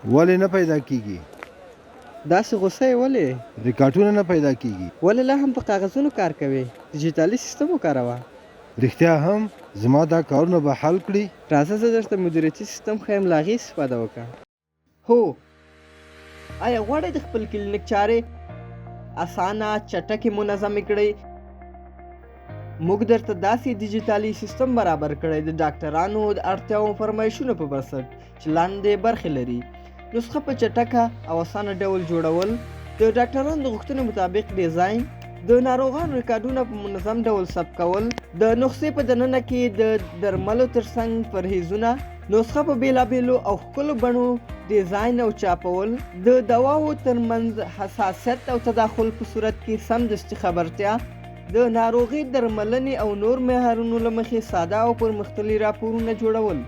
ولې نه پیدا کیږي؟ داسې غوسه یې ولې؟ ریکارډونه نه پیدا کیږي. ولې لا هم په کاغذونو کار کوې؟ ډیجیټالي سیستم وکاروه. رښتیا هم؟ زما دا کارونه به حل کړي؟ راځه زه درته مدیریتي سیستم ښیم، له هغې استفاده وکړه. هو، آیا غواړئ د خپل کلینیک چارې اسانه، چټکې، منظمې کړئ؟ موږ درته داسې ډیجیټالي سیستم برابر کړی د ډاکټرانو د اړتیاوو او فرمایشونو په بنسټ چې لاندې برخې لري: نسخه په چټکه او اسانه ډول جوړول، د ډاکټرانو د غوښتنو مطابق ډیزاین، د ناروغانو ریکارډونه په منظم ډول ثبت کول، د نسخې په دننه کې د درملو ترڅنګ پرهیزونه، نسخه په بېلابېلو او ښکلو بڼو ډیزاین او چاپول، د دواوو ترمنځ حساسیت او تداخل په صورت کې سمدستي خبرتیا، د ناروغۍ درملنې او نور معیارونو له مخې ساده او پرمختللي راپورونه جوړول.